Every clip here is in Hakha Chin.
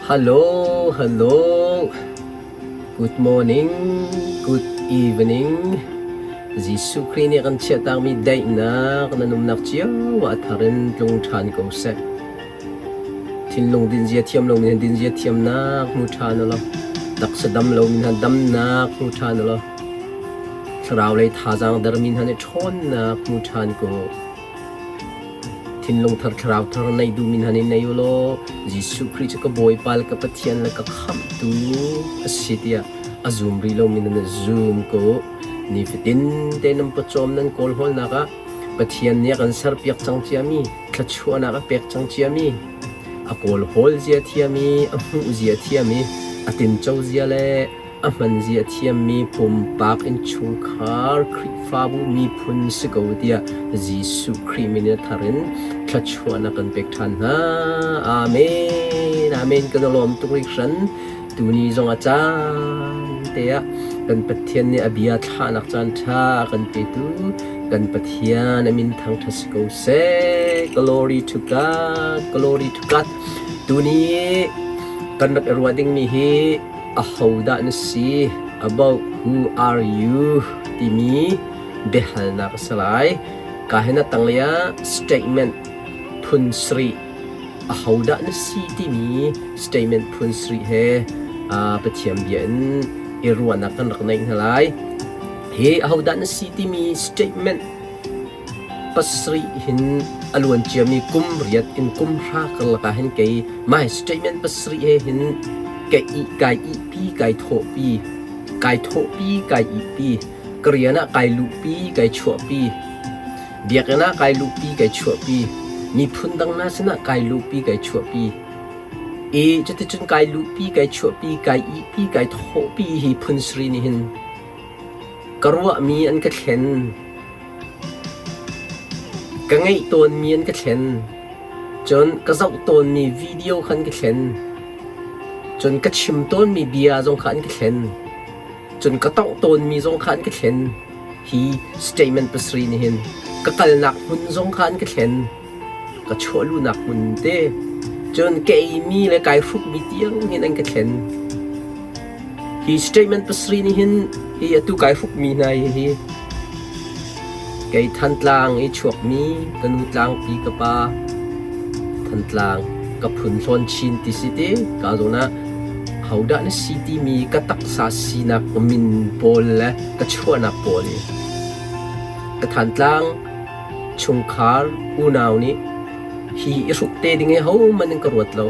Hello, hello. Good morning, good evening. Jesuh Khrih nih kan chiahtakmi daihnak nan umnak cio ah a thar in tlung ṭhan ko seh. Thinlung dinzia thiam lomi hna dinzia thiamnak hmu ṭhan u law, taksa dam lomi hna damnak hmu ṭhan u law, thlarau lei thazaang dermi hna nih ṭhawnnak hmu ṭhan ko. Thinlung thar thlarau thar nei duhmi hna nih nei u law Jesuh Khrih cu ka Bawipa le ka Pathian le ka Khamhtu a si tiah a zum rih lomi nan zum ko. Nifatin te nan pawcawm nan kawlhawlnak ah Pathian nih a kan serpiak cang ciami, thluachuahnak a pek cang ciami, a kawlhawl zia thiam i a hmuh zia thiam i a tinco zia le A hman zia a thiammi pumpak innchungkhar Khrihfabu miphun si ko tiah Jesuh Khrih min in a thar in thluachuahnak kan pek ṭhan hna. Amen. Amen. Kan i lawm tuk hringhran. Tuni zong a caan te ah kan Pathian nih a bia thlahnak caan ṭha a kan petu kan Pathian a min thangṭhat si ko seh. Glory to God. Glory to God. Tuni kan rak i ruah dingmi hi Ahodah na si? About who are you? timi biahalnak a si lai. Ka hin a tanglei ah statement phun sarih ahodah na si timi statement phun sarih he Pathian bia in i ruahnak kan rak neih hna lai. Hi ahodah na si timi statement pasarih hin a luan ciami kum riat in kum hra karlak ah hin kei my statement pasarih he hin ka i kai ihpi kai thawhpi kai thawhpi kai ihpi ka rian ah kai luhpi kai chuahpi biakinn ah kai luhpi kai chuahpi miphun dang hna sinah kai luhpi kai chuahpi i cuticun kai luhpi kai chuahpi kai ihpi kai thawhpi hi phun sarih nih hin Ka ruahmi an ka thlen. Ka ngeih tawnmi an ka thlen. Cun ka zoh tawnmi video kha an ka thlen. Cun ka chim tawnmi bia zong kha an ka thlen. Cun ka tongh tawnmi zong kha an ka thlen. Hi statement pasarih nih hin ka kalnak hmun zong kha an ka thlen. Ka chuahluhnak hmun te cun ka eimi le kai hrukmi tiang hin an ka thlen. Hi statement pasarih nih hin hi atu kai hrukmi hna hi kei Thantlang i chuakmi ka nu tlangpi ka pa Thantlang ka phun hlawn chin ti si ti ka zawn ah hodah na si timi ka taksa sinak min pawl le ka chuahnak pawl hi ka Thantlang chungkhar unau nih hi i hruk te ding hi hohmanh in ka ruat lo.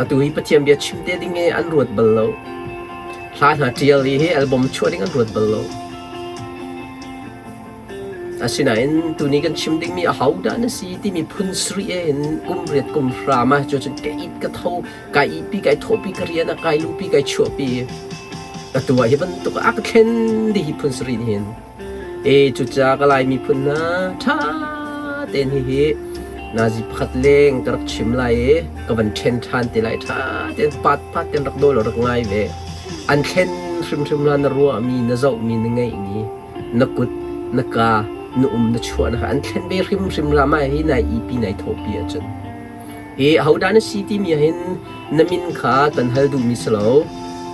Atu hi Pathian bia chim te ding hi an ruat bal lo. Hla hna ṭial i hi album chuah ding an ruat bal lo. Asinain tuni kan chim dingmi ahodah na si timi phun sarih in kum riat kum hra ma cu cun ka it ka tho kai ihpi kai thawhpi ka rian ah kai luhpi kai chuahpi atu ah hi bantuk a ka thlen dih hi phun sarih nih hin E cucaah ka Lai miphun hna ṭha tein hihi nazi pakhat leng ka rak chim lai i ka van ṭhen ṭhan te lai. Ṭha tein pat pat tein rak daw law rak ngai ve. An thlen hrimhrim la na ruahmi, na zohmi, na ngeihmi, na kut, na ka, na um, na chuah na an thlen ve hrimhrim la mah hi nai ipi nai thawhpi ahcun. Hi ahodah na si timi ahhin na min kha kan hal duhmi si lo.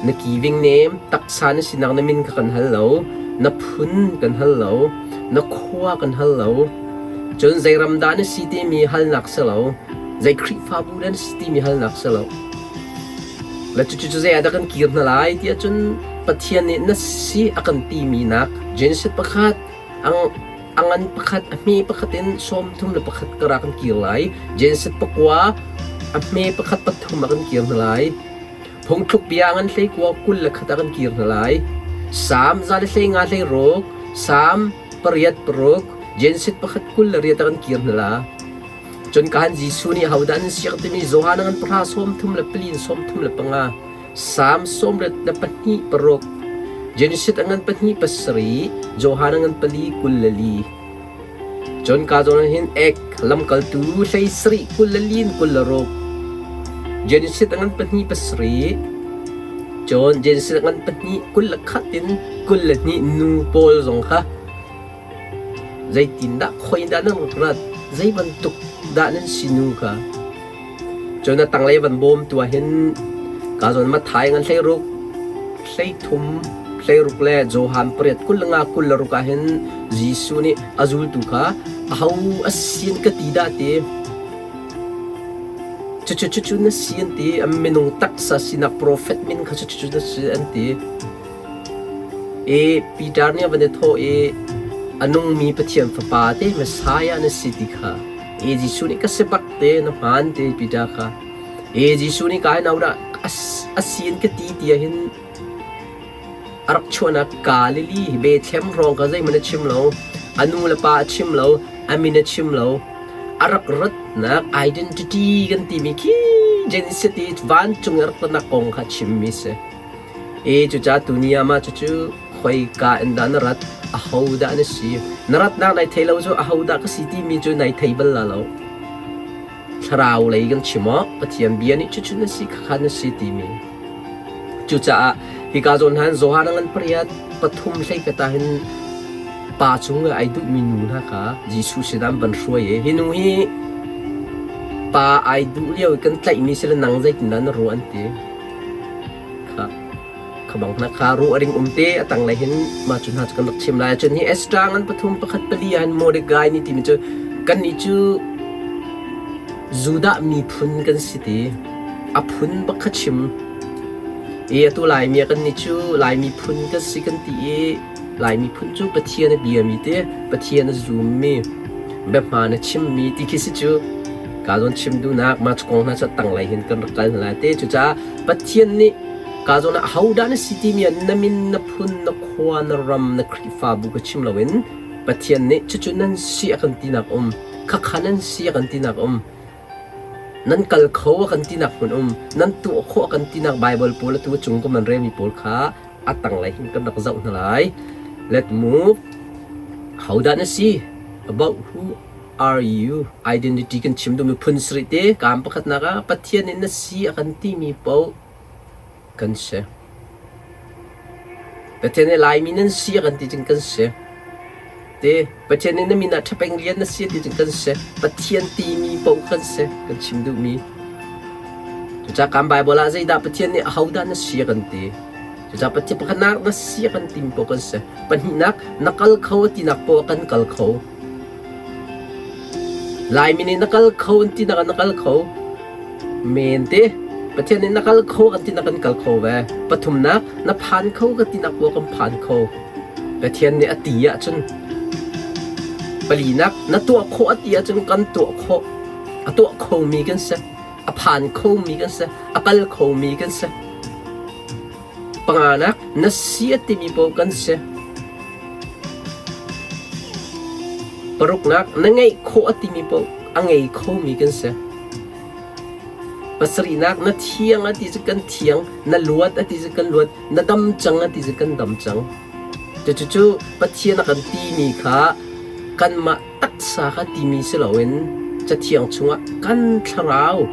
Na giving name, taksa na sinak na min kha kan hal lo. Na phun kan hal lo. Na khua kan hal lo. Cun zei ram dah na si timi halnak si lo. Zei Khrihfabu dah na si timi halnak si lo. Le cucu cu zei ah dah kan kir hna lai tiah cun Pathian nih na si a kan timi nak Genesis pakhat A ngan pakhat, a hme pakhat in 31 kar ah kan kir lai. Genesis pakua a hme pakhat pathum ah kan kir hna lai. Phungthluk bia ngan hleikua 21 ah kan kir hna lai. Salm 105 hlei ruk, Salm pariat paruk, Genesis pakhat 28 ah kan kir hna la. Cun kahan Jesuh nih hodah nan siak timi Johan ngan pahra 34 in 35 Salm 82 paruk, Genesis a ngan pahnih pasarih, Johan a ngan pali 24. Cun ka zawn ah hin ek lamkaltu hlei sarih kul le lin 26. Genesis a ngan pahnih pasarih, cun Genesis a ngan pahnih 21 in 22 nu pawl zong kha Zeitindah khoi dah nan rak rat? Zei bantuk dah nan si nu kha? Cun a tanglei van bawm tu ah hin ka zawn Matthai ngan 16, 33, 16 le Johan pariat 25 26 ah hin Jesuh nih a zultu kha aho a sin ka ti dah ti cucu cucu na si an ti a minung taksa sinak profet min kha cucu cucu na si an ti. I Peter nih a van i thawh i a nungmi Pathian Fapa te Messiah na si ti kha e Jesuh nih ka si bak te na hmaan te Peter kha e Jesuh nih kai nau dah a sin ka ti ti ah hin a rak chuahnak Galilee Bethlehem hrawng kha zeihmanh a chim lo a nu le pa a chim lo a min a chim lo a rak ratnak identity kan timi khi Genesis i vancung i a rak ratnak kong kha chimmi si. E cucaah tuni ah mah cucu khoika in dah na rat, ahodah na si? Na ratnak nai thei lo cu ahodah ka si timi cu nai thei bal la lo. Thlarau lei kan chim awk Pathian bia nih cucu na si khakha na si timi. Cucaah hika zawn han Johan ngan pariat pathum hlei kata hin pa cung ai duhmi nu hna kha Jesuh sinah an van hruai i hi nu hi pa ai duh lio i kan tlaihmi si le nang zeitindah na ruah an ti. Kha kha bang hna kha ruah ring um te a tanglei hin mah cu hna cu kan rak chim lai. Cun hi Esther ngan pathum pakhat pali ah hin Mordecai nih timi cu kannih cu Judah miphun kan si ti a phun bak kha chim. I atu Laimi ah kannih cu Lai miphun kan si kan ti i Lai miphun cu Pathian a biami te Pathian a zummi biahmaan a chimmi ti khi si cu ka zawn chim duhnak mah cu kong hna cu a tanglei hin kan rak kal hna lai te. Cucaah Pathian nih ka zawn ah ahodah na si timi ah na min, na phun, na khua, na ram, na Khrihfabu ka chim loin Pathian nih cucu nan si a kan tinak um, khakha nan si a kan tinak um, nan kal kho a kan tinak hmun um, nan tuah khawh a kan tinak Baibal pawl atu a cung ka man relmi pawl kha a tanglei hin kan rak zoh hna lai. Let move. Hodah na si? About who are you? Identity kan chim duhmi phun sarih te kaam pakhatnak ah Pathian nih na si a kan timi paoh kan si. Pathian nih Laimi nan si a kan ti cun kan si. Te Pathian nih na min ah ṭhapeng lian na si a ti cun kan si. Pathian timi paoh kan si kan chim duhmi. Cucaah kan Baibal ah zeidah Pathian nih ahodah na si a kan ti? Cucaah Pathian pakhatnak na si a kan timi paoh kan si. Pahnihnak na kal kho a tinak paoh ah kan kal kho. Laimi nih na kal kho an tinak ah na kal kho. Men te Pathian nih na kal kho kan tinak kan kal kho ve. Pathumnak na phan kho ka tinak paoh kan phan kho. Pathian nih a ti ahcun palinak na tuah khawh a ti ahcun kan tuah khawh. A tuah khomi kan si. A phan khomi kan si. A kal khomi kan si. Panganak na si a timi paoh kan si. Paruknak na ngeih khawh a timi paoh a ngei khomi kan si. Pasarihnak na thiang a ti cu kan thiang, na luat a ti cu kan luat, na dam cang a ti cu kan dam cang. Cucu Pathian a kan timi kha kanmah taksa kha timi si loin Cathiang chungah kan thlarau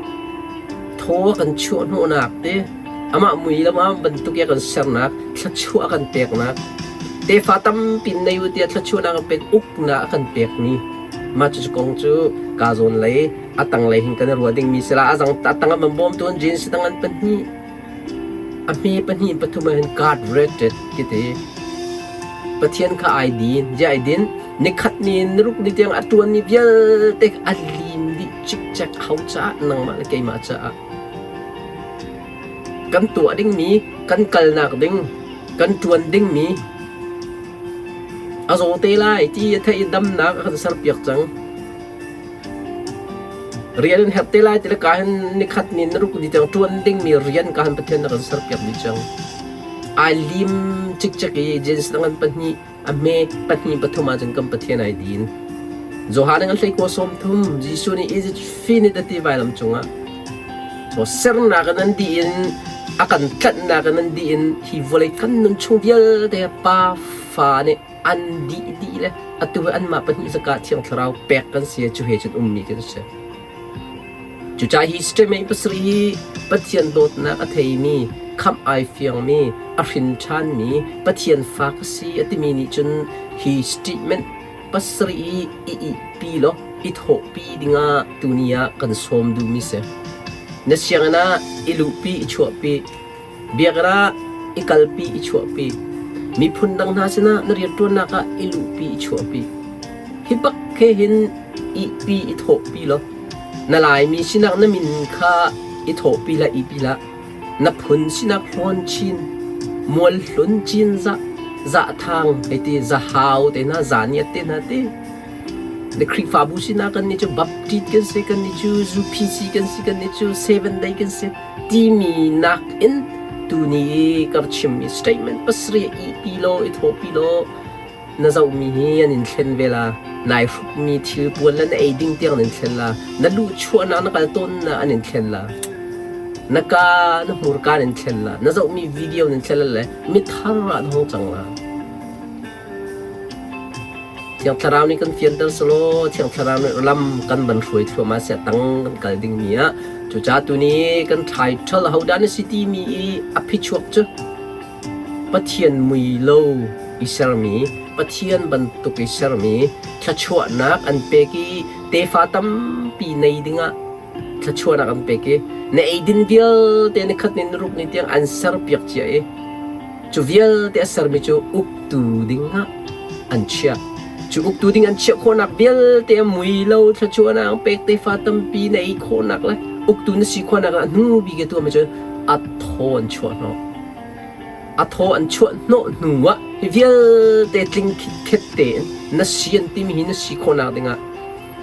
thaw a kan chuah hnawhnak te amah mui le amah bantuk i a kan sernak thluachuah a kan peknak tefa tampi nei u tiah thluachuahnak a pek uknak a kan pekmi mah cucu kong cu ka zawn lei a tanglei hin kan i ruah dingmi si la a zang a tang ah van bawmtu an jeans tang an pahnih a hme pahnih pathum ah hin God rated kiti Pathian kha ai din je ai din nikhat ni niruk ni tiang a tuan mi vialte a lim dih cikcek hau caah nangmah le keimah caah kan tuah dingmi kan kalnak ding kan ṭuan dingmi a zaw te lai ti a theih i damnak a kan serpiak cang. Rian in herh te lai ti le ka hin nikhat ni naruk ni tiang ṭuan dingmi rian ka hin Pathian na kan serpiak dih cang. Ai lim cikcek i jeans dang an pahnih A hme pahnih pathum ahcun kan Pathian ai din. Johan an hlei kua sawm thum Jesuh nih is it finished a ti vailam cungah. So sernak in an dih in a kan tlanhnak in an dih in hi vawlei kan nun chung vialte pa fa nih an dih dih le atu hi anmah pahnih zaka Thiang Thlarau pek kan si cu he cun ummi kan si. Cucaah hi statement pasarih hi Pathian dawtnak a theimi, khamh ai fiangmi, a hrin ṭhanmi, Pathian fa ka si a timi nih cun hi statement pasarih hi i ihpi law i thawhpi dingah tuni ah kan sawm duhmi si. Na sianginn ah i luhpi i chuahpi, biakinn ah i kalpi i chuahpi, miphun dang hna sinah na rianṭuannak ah i luhpi i chuahpi. Hi bak he hin ihpi i thawhpi law na Laimi sinak na min kha i thawhpi hlah ihpi hlah. Na phun sinak hlawn chin, mualhlun cinzah, zahthang hei ti, zahau te hna, zaniat te hna ti. Na Khrihfabu sinah kan nih cu Baptist kan si, kan nih cu ZUPC kan si, kan nih cu Seven Day kan si timi nakin tuni i ka chimmi statement pasarih i pi law i thawhpi law na zohmi hi an in thlen ve la. Nai hrukmi thil puan le na ei ding tiang an in thlen la. Na luhchuahnak na kal tawnnak an in thlen la. Na ka na hmurka an in thlen la. Na zohmi video an in thlen la le mithar ah na hung cang la. Thiang Thlarau nih kan fianter selaw Thiang Thlarau nih lam kan van hruai thluahmah seh tang kan kal dingmi ah cucaah tuni kan title hodah na si timi i a phichuak cu Pathian mui lo i sermi Pathian bantuk i sermi thluachuahnak an pek i tefa tampi nei dingah thluachuahnak an pek i na eidin vialte ni khat ni na ruk ni tiang an serpiak cia i Cu vialte a sermi cu uktu dingah an chiah. Cu uktu ding an chiah khawhnak vialte a mui lo thluachuahnak pek tefa tampi na ei khawhnak le uktu na si khawhnak ah hnu bik i tuahmi cu a thaw an chuah hnawh. A thaw an chuah hnawh hnu ah hi vialte tling khitkhet tein na si an timi hi na si khawhnak dingah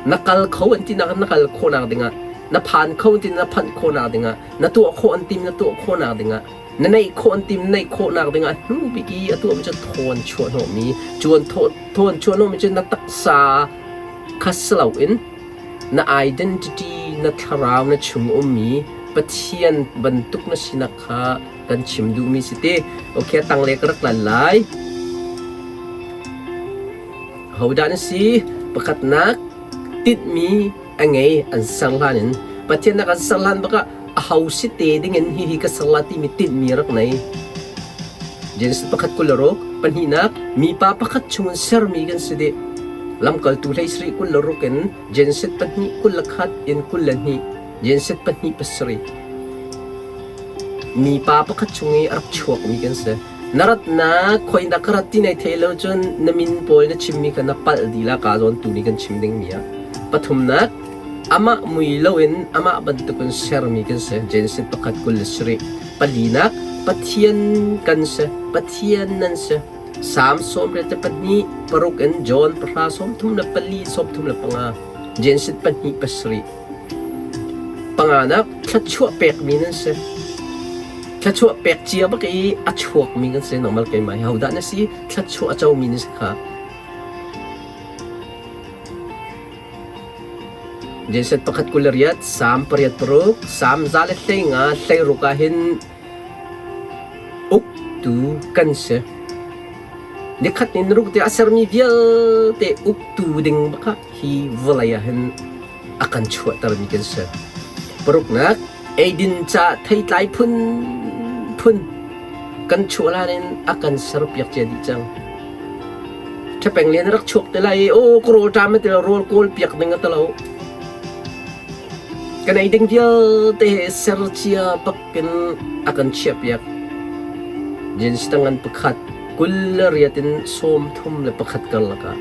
na kal kho an tinak na kal khawhnak dingah na phan kho an ti na phanh khawhnak dingah na tuah khawh an timi na tuah khawhnak dingah Na neih khawh an tim neih khawhnak dingah hnu bik i a tuahmi cu thawn chuah hnawhmi cu an thawn chuah hnawhmi cu na taksa kha si loin na identity na thlarau na chung ummi Pathian bantuk na sinak kha kan chim duhmi si te. Okay, tangle ka rak lan lai. Hodah na si? Pakhatnak tinhmi a ngei an ser hlan in Pathian a kan ser hlan bak ah aho si te ding in hihi ka ser la timi tinhmi rak nei. Genesis pakhat 26 pahnihnak mipa pakhat chungin sermi kan si dih. Lamkaltu hlei sarih 26 in Genesis pahnih 21 in 22 Genesis pahnih pasarih mipa pakhat chung i a rak chuakmi kan si. Na ratnak khoinak ka rat ti nai thei lo cun na min pawl na chimmi kha na palh dih la ka zawn tu nih kan chim dingmi ah. Pathumnak, amah mui loin amah bantukin sermi kan si. Genesis pakhat 27. Palinak, Pathian kan si. Pathian nan si. Salm 92 paruk in John pahra 34 35. Genesis pahnih pasarih. Panganak, thluachuah pekmi nan si. Thluachuah pek cia bak i a chuakmi kan si. Normal keimah hi hodah na si? Thluachuah a comi na si kha. Genesis pakhat 28, Salm pariat paruk, Salm za le hlei nga hlei ruk ah hin uktu kan si. Nikhat ni ruk te a sermi vialte uktu ding bak ah hi vawlei ah hin a kan chuahtermi kan si. Paruknak, eidin ca theitlai phunphun kan chuah hlan in a kan serpiak cia dih cang. Ṭhepeng lian rak chuak te lai i aw ka rawl ṭam ti lo rawl kawl piak ding a ti lo. Kan ei ding vialte he ser cia bakin a kan chiahpiak. Jeans tangan pakhat 28 in 31 karlak ah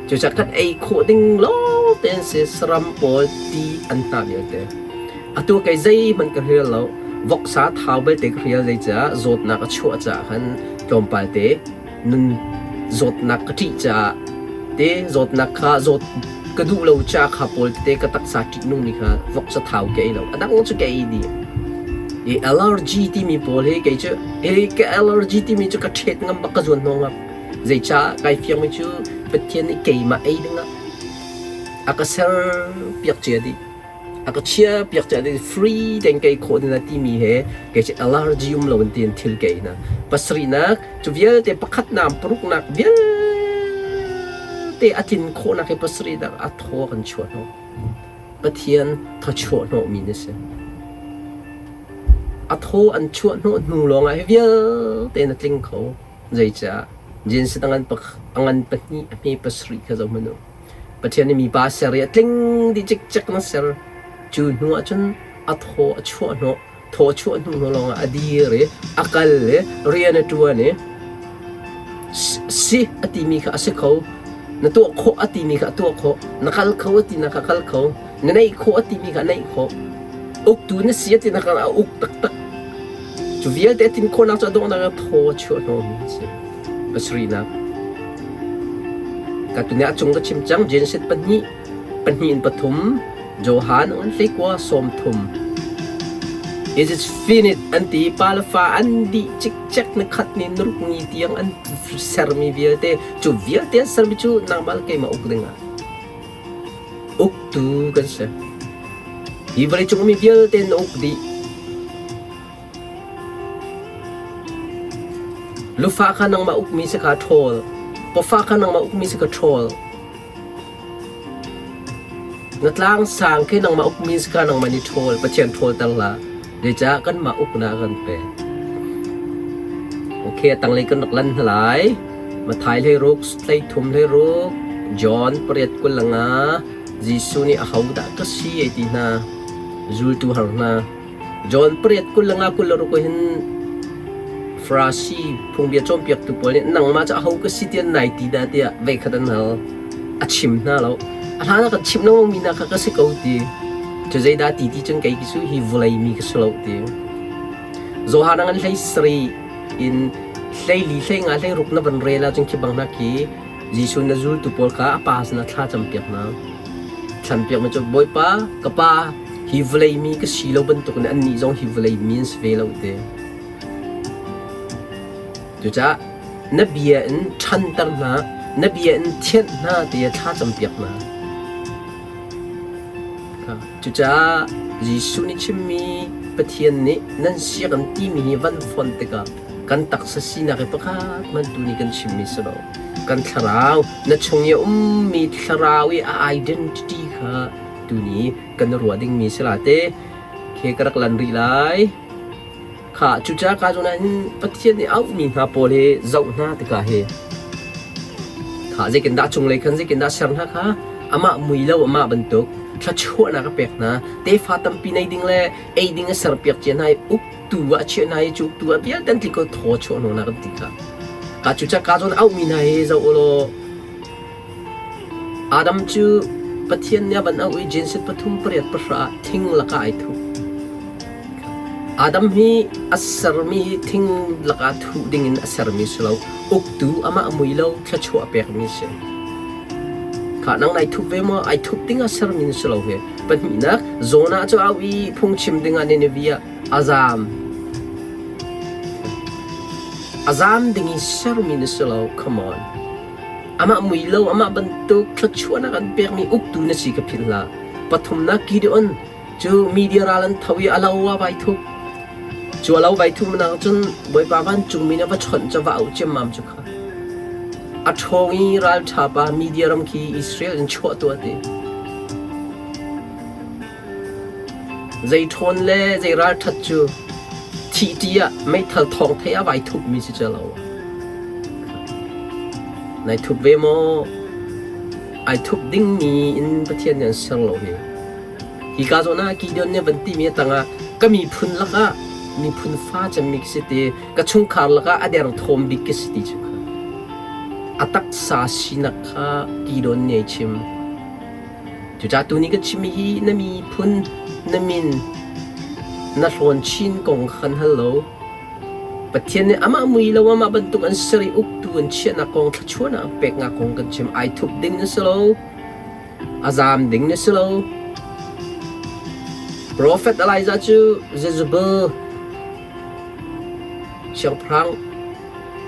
Cucaah kan ei khawh ding lawng tein si saram pawl ti an hnah vialte. Atu kei zeihmanh ka hrial lo. Voksa thau belte ka hrial zeicah zawtnak a chuah caah khan tlawmpal te nun zawtnak ka ṭih caah te zawtnak kha zawt ka duh lo ca kha pawl tete ka taksa ṭihnungmi kha voksa thau ka ei lo. A dang cu ka ei dih. I allergy timi pawl hi kei cu hi ka allergy timi cu ka ṭhet ngam bak ka zuan hnawh ngam. Zeicah kai fiangmi cu Pathian nih keimah ei dingah a ka serpiak cia dih. A ka chiahpiak cia dih. Free tein kei khawh ding timi he kei cu allergy um lo in tiin thil ka ei hna. Pasarihnak, cu vialte pakhatnak, paruknak vialte a tlin khawhnak hi pasarihnak a thaw kan chuah hnawh. Pathian thawchuah hnawhmi na si. A thaw an chuah hnawh hnu lawngah hi vialte na tling kho. Zeicah? Genesis a ngan pahnih a hme pasarih kha zoh hmanh u. Pathian nih mipa ser i a tling dih cikcek na ser. Cu hnu ah cun a A thaw a chuah hnawh. Thaw a chuah hnu hnu lawngah a dir i a kal i rian a ṭuan i si a timi kha a si kho. Na tuah khawh a timi kha a tuah khawh. Na kal kho a tinak kha a kal kho. Na neih khawh a timi kha a neih khawh. Uktu na si a tinak kha a uk taktak. Cu vialte a tin khawhnak cu a donghnak ah thaw a chuah hnawhmi a si. Pasarihnak. Ka tuni a cung ka chim cang Genesis pahnih pahnih in pathum Johan an hleikua 30. It is finished an ti pa le fa an dih cikcek na khat ni nuruk ni tiang an sermi vialte cu vialte an sermi cu nangmah le keimah uk ding ah uktu kan si. Hi vawleicung mi vialte na uk dih. Lufa kha nangmah ukmi si kha ṭhawl. Pawfa kha nangmah ukmi si kha ṭhawl. Na tlang sang khi nangmah ukmi si kha nangmah nih ṭhawl. Pathian ṭhawlter hlah. Zeicah kanmah uknak a kan pek. Okay, a tanglei kan rak lan hna lai. Matthai 16, 33 16, John pariat 25, Jesuh nih ahodah ka si ei ti hna. Zultu har hna. John pariat 25 26 hin Farasi phungbia cawnpiaktu pawl nih nangmah cu aho ka si tiah nai ti dah tiah veikhat an hal. A chim hna lo. A hlan ah kan chimh lengmang mi hna kha ka si ko ti. Cu zeidah ti ti cun kei cu hi vawlei mi ka si lo ti. Johan an hlei sarih in hleili hlei nga hlei ruk na van rel ahcun khi bang hna khi Jesuh na zultu pawl kha a pa sinah thla campiak hna. Thlanpiak mi cu Bawipa, ka Pa, hi vawlei mi ka si lo bantukin annih zong hi vawlei mi an si ve lo ti. Cucaah na bia in ṭhanter hna, na bia in thianh hna tiah thla campiak hna. Cucaah Jesuh nih chimmi Pathian nih nan siak an timi hi van fonh tikah kan taksa sinak hi pakhat hmanh tu nih kan chimmi si lo. Kan thlarau, na chung i a ummi thlarau i a identity kha tuni kan ruah dingmi si la te. Khi ka rak lan rih lai. Kha cucaah ka zawn ah hin Pathian nih auhmi hna pawl hi zoh hna tikah hi kha zeitindah cunglei khan zeitindah ser hna kha amah mui lo amah bantuk thluachuahnak a pek hna tefa tampi nei ding le ei ding a serpiak cia hna i uktu ah a chiah hna i cu uktu ah vialte an tli ko thaw chuah hnunak an ti kha ka cucaah ka zawn auhmi hna hi zoh u law Adam cu Pathian nih a van auh i Genesis pathum pariat pahra ah thing lakah ai thup. Adam hi a sermi hi thing lakah thuh dingin a sermi si lo. Uktu amah mui lo thluachuah pekmi si. Kha nang nai thup ve maw? Ai thup ding ah sermi na si lo hi. Pahnihnak, Jonah cu au i phungchim dingah Nineveh ah a zaam. A zaam ding i sermi na si lo. Come on. Amah mui lo, amah bantuk thluachuahnak an pekmi uktu na si ka philh hlah. Pathumnak Gideon cu media ral an tho i a lo ah vai thup. Cu a lo vai thumnak cun Bawipa vancungmi nih a va chawnh cu va auh ciammam cu kha. A ṭhawng i ralṭha pa media ram khi Israel in chuah tuah ti. Zei ṭhawn le zei ralṭhat cu thih ṭih ah meithal thawng thei ah vai thupmi si cu lo. Nai thup ve maw? Ai thup dingmi in Pathian nih an ser lo hi. Hika zawn ah Gideon nih a van timi a tangah ka miphun lakah miphun fa cemmi ka si ti, ka chungkhar lakah a derthawm bik ka si ti cu kha. A taksa sinak kha Gideon nih a chim. Cucaah tuni kan chimmi hi na miphun, na min, na hlawn chin kong kha kan hal lo. Pathian nih amah mui lo amah bantuk an ser i uktu an chiahnak kong thluachuahnak an peknak kong kan chim. Ai thup ding na si lo. A zaam ding na si lo. Prophet Elijah cu Jezebel siangpahrang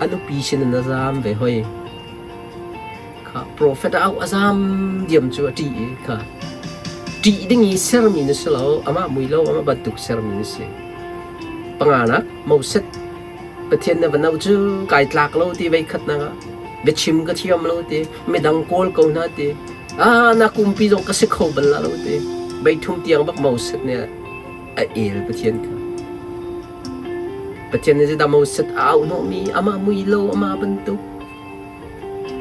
a nupi sin in a zaam ve hoi. Kha profet a auh a zaam diam cu a ṭih i kha ṭih ding i sermi na si lo amah mui lo amah bantuk sermi na si. Panganak Moses Pathian na va no cu kai tlak lo ti vei khatnak ah biachim ka thiam lo ti midang kawl ko hna ti ah na kumpi zong ka si kho bal la lo ti beithum tiang bak Moses nih a el Pathian kha Pathian nih zeidah Moses a auh hnawhmi amah mui lo amah bantuk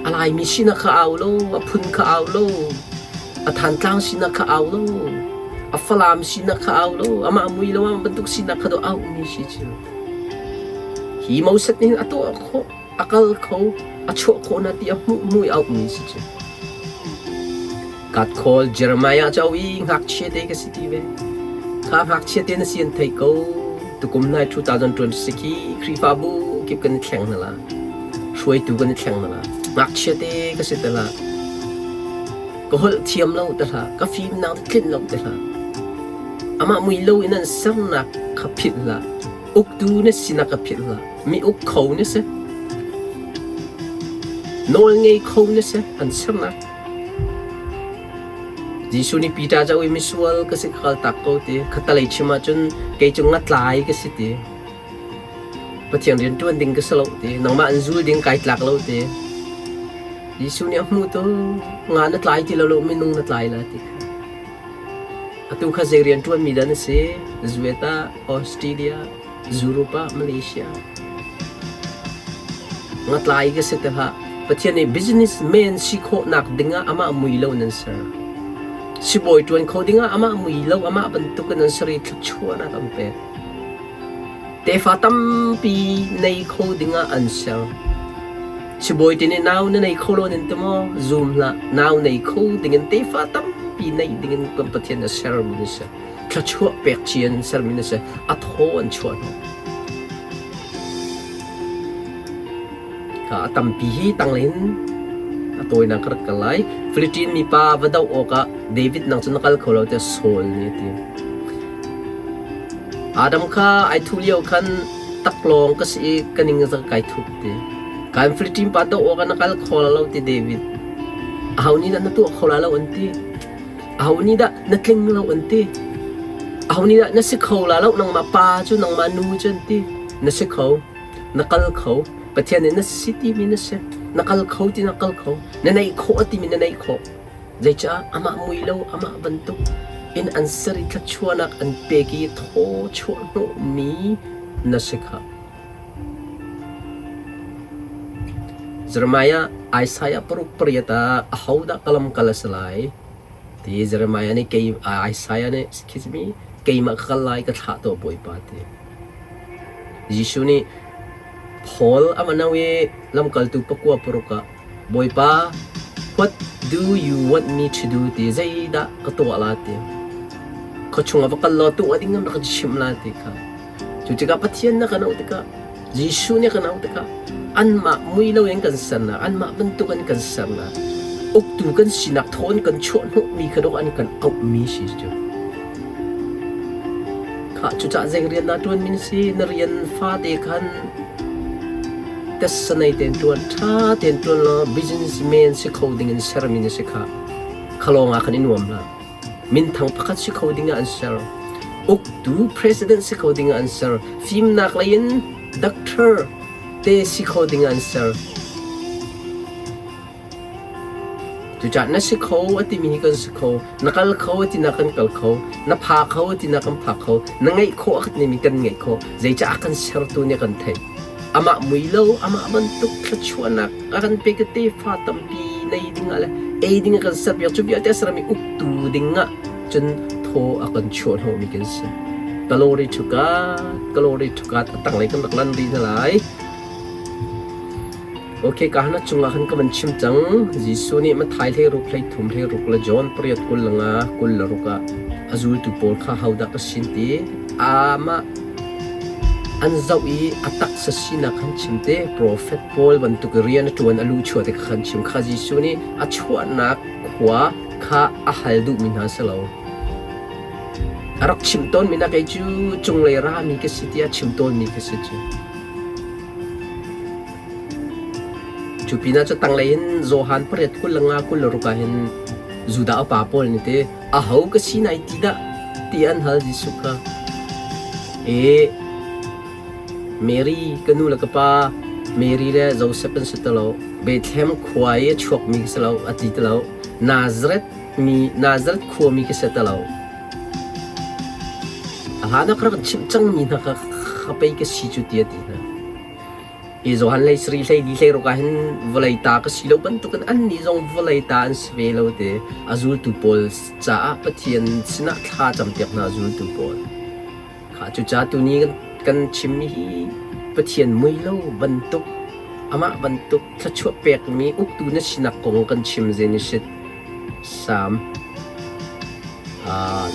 A Laimi sinak kha au lo, a phun kha au lo, a Thantlang sinak kha au lo. A Falam sinak kha au lo, amah mui lo amah bantuk sinak kha do au mi si cu. Hi Moses nih hin a tuah khawh, a kal kho, a chuah khawh na ti a hmuh mui au mi si cu. God call Jeremiah cu au i ngakchia te ka si ti ve. Kha ngakchia te na si an thei ko. Tukum nai 2026 hi Khrihfabu kip kan i thleng hna la. Hruaitu kan i thleng hna la. Ngakchia te ka si te la. Ka holh thiam lo te hlah, ka fimnak te tlinh lo te hlah. Amah mui lo in an sernak kha philh hlah. Uktu na sinak kha philh hlah. Mi uk kho na si. Nawl ngei kho na si an sernak. Jesuh nih Peter cu a misual ka si ka kal tak ko ti. Khatalei chim ahcun kei cu ngatlai ka si ti. Pathian rian ṭuan ding ka si lo ti. Nangmah an zul ding kai tlak lo ti. Jesuh nih a hmuh tu nga na tlai ti lo lo minung na tlai la ti kha. Atu kha zei rian ṭuanmi dah na si? Zuet ah, Australia, Europe ah, Malaysia. Ngatlai ka si te hlah. Pathian nih businessman si khawhnak dingah amah mui lo nan ser. Sibawi ṭuan kho dingah amah mui lo amah bantuk in nan ser i thluachuahnak an pek. Tefa tampi nei kho dingah an ser. Sibawi te nih nau na nei kho lo nan ti maw? Zum hlah. Nau nei kho dingin tefa tampi neih dingin kan Pathian a sermi na si. Thluachuah pek ci an sermi na si. A thaw an chuah hnawh. Kha a tampi hi tanglei in a tawinak ka rak kal lai. Philippine mipa va doh awkah David nang cu na kal kho lo tiah Saul nih a ti. Adam kha ai thuh lio khan taklawng ka si i ka ning zak kai thup ti. Kan Philippine pa doh awkah na kal kho la lo ti David. Aho nih dah na tuah kho la lo an ti. Aho nih dah na tling lo an ti. Aho nih dah na si kho la lo nangmah pa cu nangmah nu cu an ti. Na si kho. Na kal kho. Pathian nih na si timi na si. Na kal kho ti na kal kho. Na neih khawh a timi na neih khawh. Zeicah amah mui lo amah bantuk in an ser i thluachuahnak an pek i thaw chuah hnawhmi na si kha. Jeremiah Isaiah paruk pariat ah ahodah ka lamkal a si lai? Ti Jeremiah nih kei Isaiah nih khizmi keimah ka kal lai ka thlah tuah Bawipa ti. Jesuh nih Paul a va i lamkaltu pakua paruk ah Bawipa, what do you want me to do ti zeidah ka tuah la ti. Khuachung ah va kal law tuah ding an rak chimh la ti kha. Cu tikah Pathian na kan auh tikah Jesuh nih kan auh tikah anmah mui loin kan sernak, anmah bantuk in kan sernak, uktu kan sinak thawn kan chuah hnawhmi kha dawh an kan auhmi si cu. Kha cucah zei rian dah ṭuan min si na rian fate khan Tessa nei tein ṭuan, ṭha tein ṭuan law businessman si kho ding in sermi na si kha. Kha lawng ah khan i nuam hlah. Minthang pakhat si kho ding ah an ser. Uktu president si kho ding ah an ser. Fimnak lei in doctor te si kho ding ah an ser. Cucaah na si kho a timi hi kan si kho, na kal kho a tinak kan kal kho, na pha kho a tinak kan pha kho, na ngeih khawh a timi kan ngeih khawh. Zeicah a kan sertu nih a kan theih. Amah mui lo, amah bantuk thluachuahnak a kan pek i tefa tampi nei ding ah le ei ding a kan serpiak. Cu vialte a sermi uktu ding ah cun thaw a kan chuah hnawhmi kan si. Glory to God, glory to God. A tanglei kan rak lan rih hna lai. Ok, ka hna cungah khan ka van chim cang. Jesuh nih Matthai 16 hlei thum 16 le John pariat 25 26 ah a zultu pawl kha hodah ka sin ti amah an zoh i a taksa sinak khan chim te profet pawl bantuk rian a ṭuan a lu chuah te kha khan chim kha Jesuh nih a chuahnak khua kha a hal duhmi hna si lo. A rak chim tawnmi na kei cu cunglei rami ka si tiah chim tawnmi ka si cu. Cu pinah cu tanglei in Johan pariat 25 26 ah hin Judah upa pawl nih ti aho ka si nai ti dah ti an hal Jesuh kha. E Mary ka nu le ka pa Mary le Joseph an si ti lo Bethlehem khua i a chuakmi ka si lo a ti ti lo Nazareth mi Nazareth khuami ka si ti lo A hlan ah ka rak chimh cangmi hna kha ka pei ka si cu ti a ti hna. Hi Johan hlei sarih hlei li hlei ruk ah hin vawlei ta ka si lo bantukin annih zong vawlei ta an si ve lo ti a zultu pawl caah Pathian sinah thla campiak hna zultu pawl. Kha cucaah tuni kan, kan chimmi hi Pathian mui lo bantuk amah bantuk thluachuah pekmi uktu na sinak kong kan chim Genesis Salm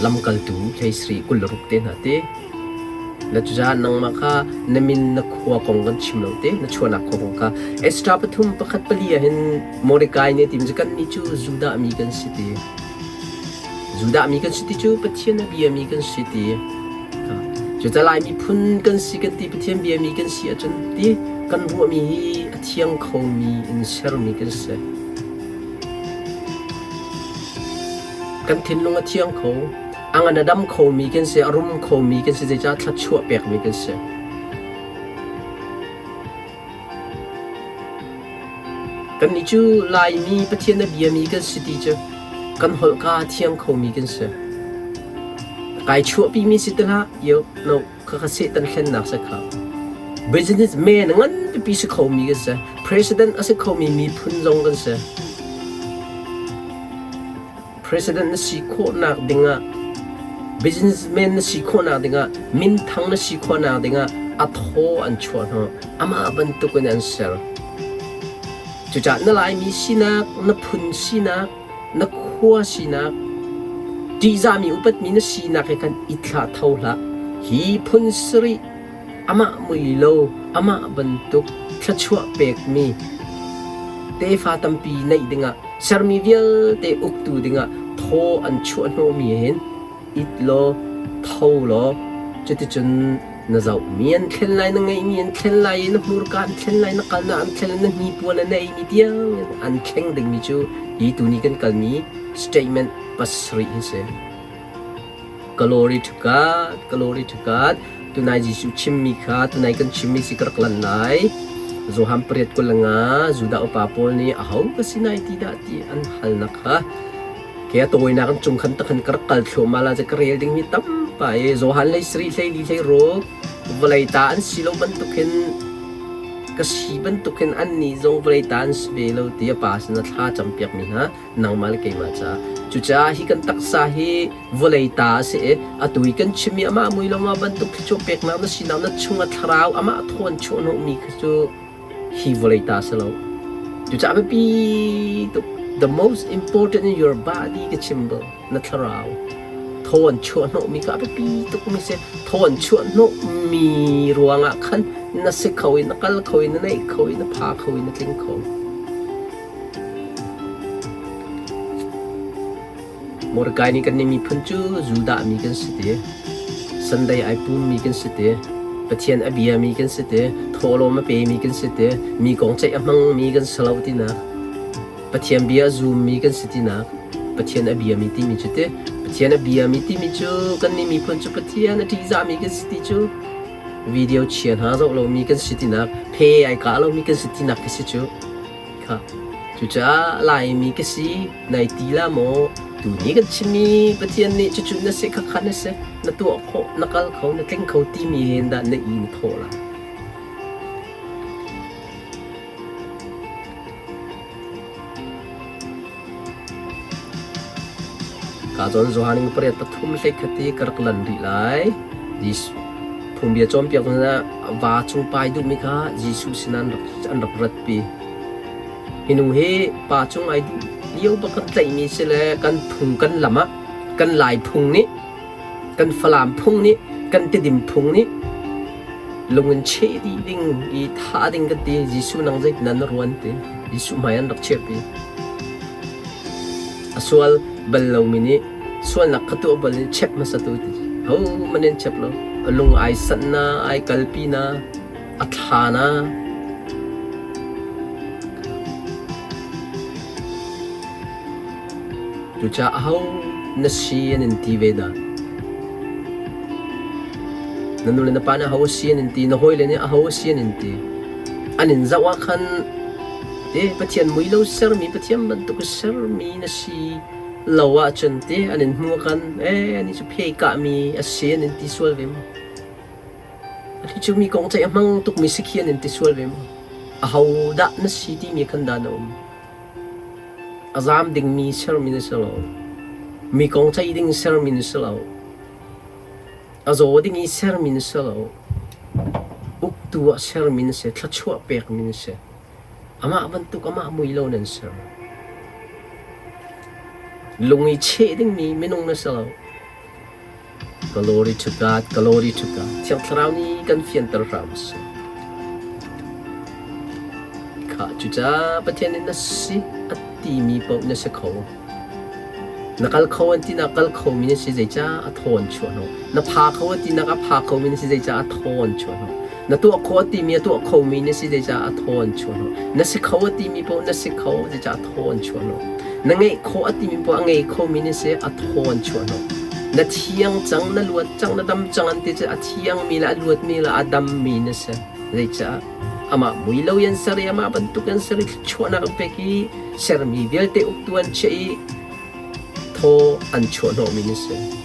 lamkaltu hlei sarih 26 te hna te. Na cucaah nangmah kha na min na khua kong kan chim lo te, na chuahnak khua kong kha. Esther pathum pakhat pali ah hin Mordecai nih a ti mi cu kannih cu Judah mi kan si ti. Judah mi kan si ti cu Pathian a bia mi kan si ti. Cucaah Lai miphun kan si kan ti Pathian bia mi kan si ahcun ti kan ruahmi hi a thiang khomi in sermi kan si. Kan thinlung a thiang kho. A ngan a dam khomi kan si, a rum khomi kan si, zeicah thluachuah pekmi kan si. Kannih cu Laimi Pathian a biami kan si ti cu kan holhka a thiang khomi kan si. Kai chuahpimi si ti hlah, yo, no, khakha Satan hlennak si kha. Businessman ngan pipi si khomi kan si. President a si khomi miphun zong kan si. President na si khawhnak dingah businessman na si khawhnak dingah minthang na si khawhnak dingah a thaw an chuah hnawh amah bantukin an ser cucaah na Laimi sinak na phun sinak na khua sinak ṭihzahmi upatmi na sinak he khan i thlah tho hlah hi phun sarih amah mui lo amah bantuk thluachuah pekmi tefa tampi neih dingah Sermi vialte uktu dingah thaw an chuah hnawhmi hin it law tho law cuticun na zohmi an thlen lai, na ngeihmi an thlen lai i na hmurka an thlen lai, na kalnak an thlen lai, na hnipuan na eimi tiang in an thleng dingmi cu hi tuni kan kalmi statement pasarih hi si. Glory to God, glory to God. Tunai Jesuh chimmi kha tunai kan chimmi si ka rak lan lai. Johan pariat 25 Judah upa pawl nih aho ka si nai ti dah ti an halnak kha ke a tawinak an cung khan takhan ka rak kal thluahmah la ka rel dingmi tampa i Johan lei sarih hlei li hlei ruk vawlei ta an si lo bantukin ka si bantukin an nih zong vawlei ta an si ve lo ti a pa sin a thla campiak mi hna nangmah le keimah caah. Cucaah hi kan taksa hi vawlei ta a si i atu i kan chimmi amah mui lo ma bantuk thluachuah peknak na sinak na chung a thlarau amah thawn chuahhnawhmi kha cu hi vawlei ta a si lo. Cucaah biapi tuk the most important in your body ka chim bal na thlarau thawn chuahhnawhmi kha a biapi tukmi si thawn chuahhnawhmi ruangah khan na si kho i na kal kho i na neih kho i na pha kho i na tling kho. Mordecai nih kannih miphun cu Judah mi kan si ti, Sunday ai pummi kan si ti, Pathian a biami kan si ti, thawhlawm a pemi kan si ti, mi kong ceih a hmangmi kan si lo tinak, Pathian bia a zummi kan si tinak, Pathian a biami timi cu ti, Pathian a biami timi cu kannih miphun cu Pathian a ṭihzahmi kan si ti cu video chia hna zoh lomi kan si tinak, phe ai kah lomi kan si tinak ka si cu. Kha. Cucaah Laimi ka si, nai ti la maw? Tuni kan chimmi Pathian nih cucu na si khakha na si, na tuah khawh, na kal kho, na tling kho timi hen dah na i na thawh lai. Ka zawn Johan in pariat pathum hlei khat i ka rak lan rih lai. Jesuh phungbia cawnpiak hna va cung pai duhmi kha Jesuh sinah an rak, an rak ratpi. Hi nu hi pa cung ai duh lio bak kan tlaihmi si le kan phung kan lam ah kan Lai phung nih kan Falam phung nih kan Tidim phung nih lung in cheh dih ding i thah ding kan ti Jesuh nang zeitin na ruan ti Jesuh hmai an rak chiahpi a sual bal lomi nih sualnak kha tuah bal in check hmasa tu ti ho man in check lo a lung ai sanh na ai kalpi na a thla na Cucaah aho na si an in ti ve dah? Na nu le na pa nih aho a si an in ti, na hawile nih aho a si an in ti. An in zoh ah khan te Pathian mui lo sermi, Pathian bantuk sermi na si lo ahcun te an in hmu khan eh ani cu phe kahmi a si an in ti sual ve maw? Ati cu mi kong ceih a hmang tukmi si khi an in ti sual ve maw? Ahodah na si timi khan dah na um? A zaam dingmi sermi na si lo. Mi kong ceih ding sermi na si lo. A zaw ding i sermi na si lo. Uktu ah sermi na si, thluachuah pekmi na si. Amah bantuk amah mui lo nan ser. Lung i cheh dingmi minung na si lo. Glory to God, glory to God. Thiang Thlarau nih kan fianter hram seh. Kha cucaah Pathian nih na si a timi paoh na si kho. Na kal kho an tinak kal khomi na si zeicah a thaw an chuah hnawh. Na pha kho an tinak a pha khomi na si zeicah a thaw an chuah hnawh. Na tuah kho a timi a tuah khomi na si zeicah a thaw an chuah hnawh. Na si kho a timi paoh na si kho zeicah a thaw an chuah hnawh. Na ngeih khawh a timi paoh a ngei khomi na si a thaw an chuah hnawh. Na thiang cang, na luat cang, na dam cang an ti cu a thiangmi le a luatmi le a dammi na si. Zeicah? Amah mui lo in ser i amah bantuk in ser i thluachuahnak an pek i sermi vialte uktu an chiah i thaw an chuah hnawhmi na si.